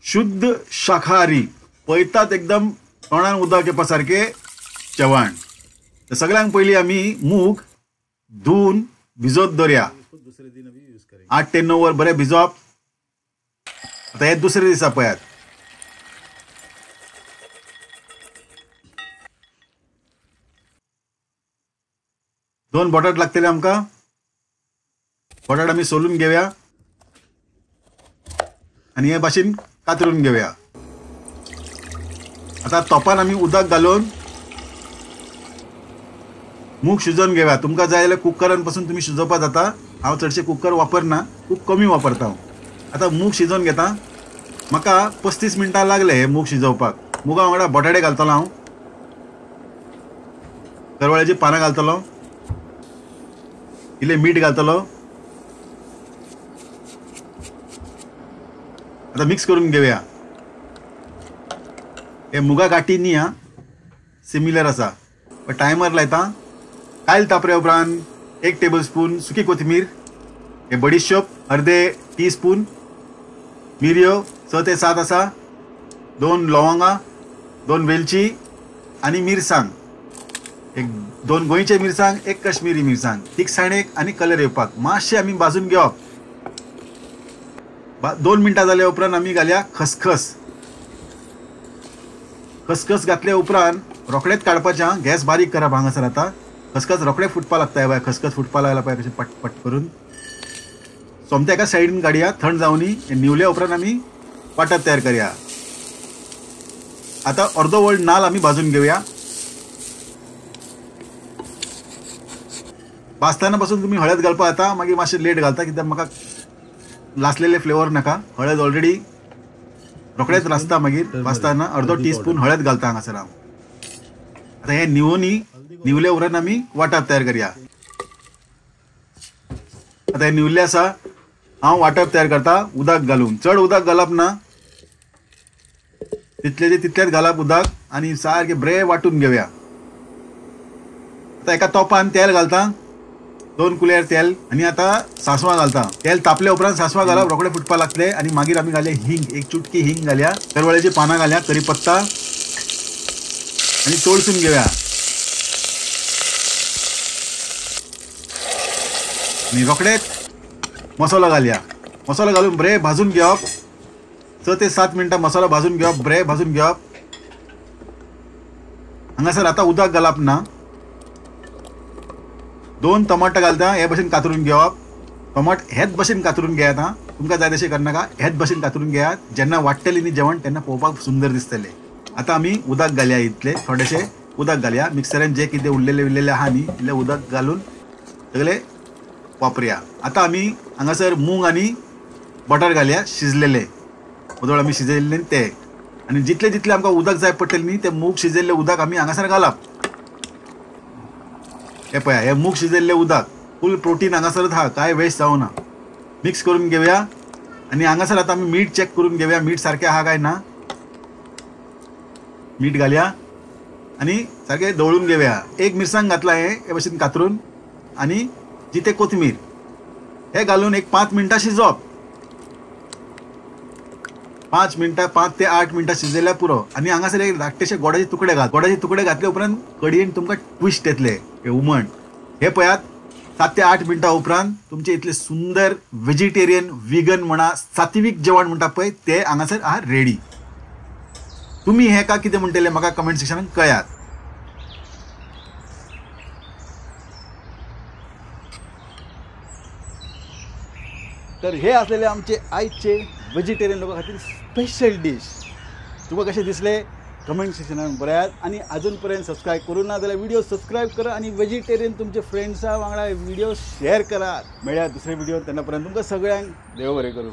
शुद्ध शाकाहारी, पळयतात एकदम तोंडान उदक येवपा सारकें जेवण। तर सगळ्यांक पयलीं आमी मूग धुवन भिजोत दवरया, 8 ते 9 वर बरें भिजोवप। आतां हे दुसरे दिसा पळयात। दोन बटाट लागतले आमकां, बटाट आमी सोलून घेवया आनी हे भाशेन कातरून घेवया। आतां तोपान आमी उदक घालून मूग शिजोवन घेवया। तुमकां जाय जाल्यार कुकरान पसून तुमी शिजोवपाक जाता, हांव चडशें कुकर वापरना, खूब कमी वापरता हांव। आतां मूग शिजोवन घेता, म्हाका 35 मिनटां लागले हे मूग शिजोवपाक। मुगा वांगडा बटाटे घालतलो हांव, करवळ्याची पानां घालतलो, इल्लें मीठ घालतलो। आतां मिक्स करून घेवया। हे मुगा गाठी न्ही आं, सिमिलर आसा, पण टायमर लायता। कायल तापल्या उपरांत 1 टेबल स्पून सुकी कोथमीर, हे बडीशोप अर्दे टी स्पून, मिरयो 6 ते 7 आसा, 2 लवंगां, 2 वेलची आनी मिरसांग, एक 2 गोंयचे मिरसांग, 1 काश्मीरी मिरसांग, तिखसाणेक आनी कलर येवपाक मातशें आमी भाजून घेवप। 2 मिनटां जाल्या उपरांत आमी घालया खसखस। खसखस घातल्या उपरांत रोखडेच काडपाचें आं, गॅस बारीक करप हांगासर। आतां खसखस रोखडे फुटपाक लागता, बाय खसखस फुटपाक लागला पळय कशें पट पट करून। सोमतें एका सायडीन काडया, थंड जावनी। न्हिवल्या उपरांत आमी वाटप तयार करया। आतां अर्दो व्हड नाल आमी भाजून घेवया। भाजतना पासून तुमी हळद घालपाक जाता, मागीर मातशें लेट घालता कित्याक म्हाका लासलेले फ्लेवर नाका। हळद ऑलरेडी रोखडेच लासता, मागीर भाजतना अर्दो टी स्पून हळद घालता हांगासर हांव। आतां हें न्हिवोनी, न्हिवले उपरांत आमी वाटप तयार करया। आतां हें न्हिवल्लें आसा, हांव वाटप तयार करता उदक घालून। चड उदक घालप ना, तितलें तितलेंच घालप उदक आनी सारकें बरें वांटून घेवया। आतां एका तोपान तेल घालता, 2 कुलेर तेल, आनी आतां सांसवां घालता। तेल तापल्या उपरांत सांसवां घालप, रोखडे फुटपाक लागतले। आनी मागीर आमी घालया हिंग, 1 चुटकी हिंग घालया, करवळ्याची पानां घालया, करीपत्ता आनी तळसून घेवया। आनी रोखडेच मसालो घालया। मसालो घालून बरें भाजून घेवप, 6 ते 7 मिनटां मसालो भाजून घेवप, बरें भाजून घेवप। हांगासर आतां उदक घालप ना। 2 टमाटर घालता, हे भशेन कातरून घेवप। टमाट हेच भशेन कातरून घेयात आं, तुमकां जाय तशें करनाका, हेच भशेन कातरून घेयात। जेन्ना वाडटलें न्ही जेवण तेन्ना पळोवपाक सुंदर दिसतलें। आतां आमी उदक घालया, इतलें थोडेशें उदक घालया। मिक्सरान जें कितें उरलेलें उरलेलें आहा न्ही इल्लें उदक घालून सगळें वापरया। आतां आमी हांगासर मूग आनी बटर घालया शिजलेले, उदक आमी शिजयल्लें तें। आनी जितलें जितलें आमकां उदक जाय पडटलें न्ही तें मूग शिजयल्लें उदक आमी हांगासर घालप। हे पळया, हे मूग शिजयल्लें उदक फूल प्रोटीन हांगासरच आहा, कांय वेस्ट जावना। मिक्स करून घेवया। आनी हांगासर आतां आमी मीठ चॅक करून घेवया, मीठ सारकें आहा काय ना। मीठ घालया आनी सारकें दवळून घेवया। 1 मिरसांग घातला हे भशेन कातरून, आनी जिते कोथमीर हे घालून एक 5 मिनटां शिजोवप। 5 मिनटां, 5 ते 8 मिनटां शिजयल्यार पुरो। आनी हांगासर एक धाकटेशे गोडाचे तुकडे घाल। गोडाचे तुकडे घातले उपरांत कडयेन तुमकां ट्विस्ट येतले, हे हुमण। हे पळयात, 7 ते 8 मिनटां उपरांत तुमचें इतलें सुंदर वेजिटेरियन विगन म्हणा सात्विक जेवण म्हणटा पळय तें हांगासर आहा रेडी। तुमी हें का कितें म्हणटले म्हाका कमेंट सेक्शनान कळयात। तर हे आसलेले आमचे आयचे वेजिटेरियन लोकां खातीर स्पेशल डीश। तुमकां कशें दिसलें कमेंट सेक्शनान बरयात। आनी अजून पर्यंत सबस्क्रायब करूं ना जाल्यार व्हिडिओ सबस्क्रायब करा आनी वेजिटेरियन तुमचे फ्रेंड्सां वांगडा व्हिडिओ शेअर करात। मेळया दुसरे व्हिडिओ, तेन्ना पर्यंत तुमकां सगळ्यांक देव बरें करूं।